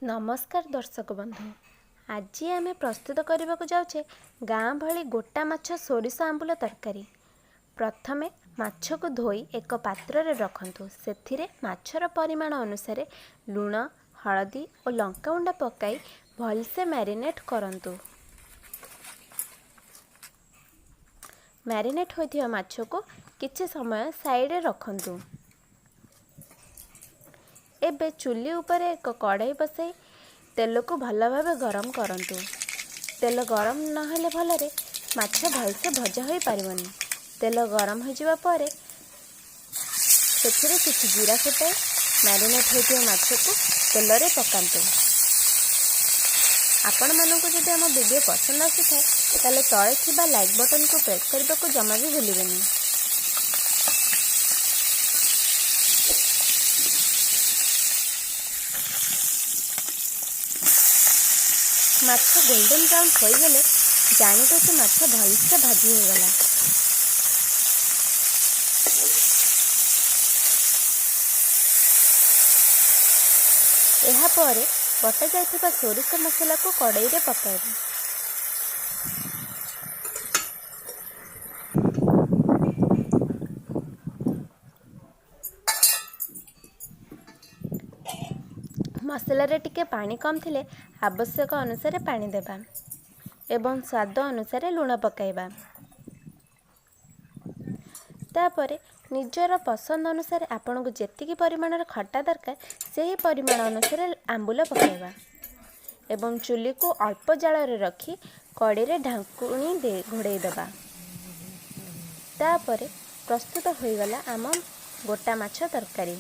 ନମସ୍କାର ଦର୍ଶକ ବନ୍ଧୁ, ଆଜି ଆମେ ପ୍ରସ୍ତୁତ କରିବାକୁ ଯାଉଛେ ଗାଁ ଭଳି ଗୋଟା ମାଛ ସୋରିଷ ଆମ୍ବୁଲ ତରକାରୀ। ପ୍ରଥମେ ମାଛକୁ ଧୋଇ ଏକ ପାତ୍ରରେ ରଖନ୍ତୁ। ସେଥିରେ ମାଛର ପରିମାଣ ଅନୁସାରେ ଲୁଣ, ହଳଦୀ ଓ ଲଙ୍କାଗୁଣ୍ଡ ପକାଇ ଭଲସେ ମ୍ୟାରିନେଟ୍ କରନ୍ତୁ। ମ୍ୟାରିନେଟ୍ ହୋଇଥିବା ମାଛକୁ କିଛି ସମୟ ସାଇଡ଼ରେ ରଖନ୍ତୁ। ଏବେ ଚୁଲି ଉପରେ ଏକ କଡ଼େଇ ବସାଇ ତେଲକୁ ଭଲ ଭାବେ ଗରମ କରନ୍ତୁ। ତେଲ ଗରମ ନହେଲେ ଭଲରେ ମାଛ ଭଲସେ ଭଜା ହୋଇପାରିବନି। ତେଲ ଗରମ ହୋଇଯିବା ପରେ ସେଥିରେ କିଛି ଜିରା ଫୁଟାଇ ମ୍ୟାରିନେଟ୍ ହୋଇଥିବା ମାଛକୁ ତେଲରେ ପକାନ୍ତୁ। ଆପଣମାନଙ୍କୁ ଯଦି ଆମ ଭିଡ଼ିଓ ପସନ୍ଦ ଆସିଥାଏ, ତାହେଲେ ତଳେ ଥିବା ଲାଇକ୍ ବଟନକୁ ପ୍ରେସ୍ କରିବାକୁ ଜମା ବି ଭୁଲିବେନି। ମାଛ ଗୋଲ୍ଡେନ୍ ବ୍ରାଉନ୍ ହୋଇଗଲେ ଜାଣିବେ ଯେ ମାଛ ଭଲସେ ଭାଜି ହୋଇଗଲା। ଏହାପରେ ବଟା ଯାଇଥିବା ସୋରିଷ ମସଲାକୁ କଡ଼େଇରେ ପକାଇବେ। ମସଲାରେ ଟିକେ ପାଣି କମ୍ ଥିଲେ ଆବଶ୍ୟକ ଅନୁସାରେ ପାଣି ଦେବା ଏବଂ ସ୍ୱାଦ ଅନୁସାରେ ଲୁଣ ପକାଇବା। ତାପରେ ନିଜର ପସନ୍ଦ ଅନୁସାରେ ଆପଣଙ୍କୁ ଯେତିକି ପରିମାଣର ଖଟା ଦରକାର, ସେହି ପରିମାଣ ଅନୁସାରେ ଆମ୍ବୁଲ ପକାଇବା ଏବଂ ଚୁଲିକୁ ଅଳ୍ପ ଜାଳରେ ରଖି କଡ଼େଇରେ ଢାଙ୍କୁଣୀ ଦେଇ ଘୋଡ଼େଇ ଦେବା। ତାପରେ ପ୍ରସ୍ତୁତ ହୋଇଗଲା ଆମ ଗୋଟା ମାଛ ତରକାରୀ।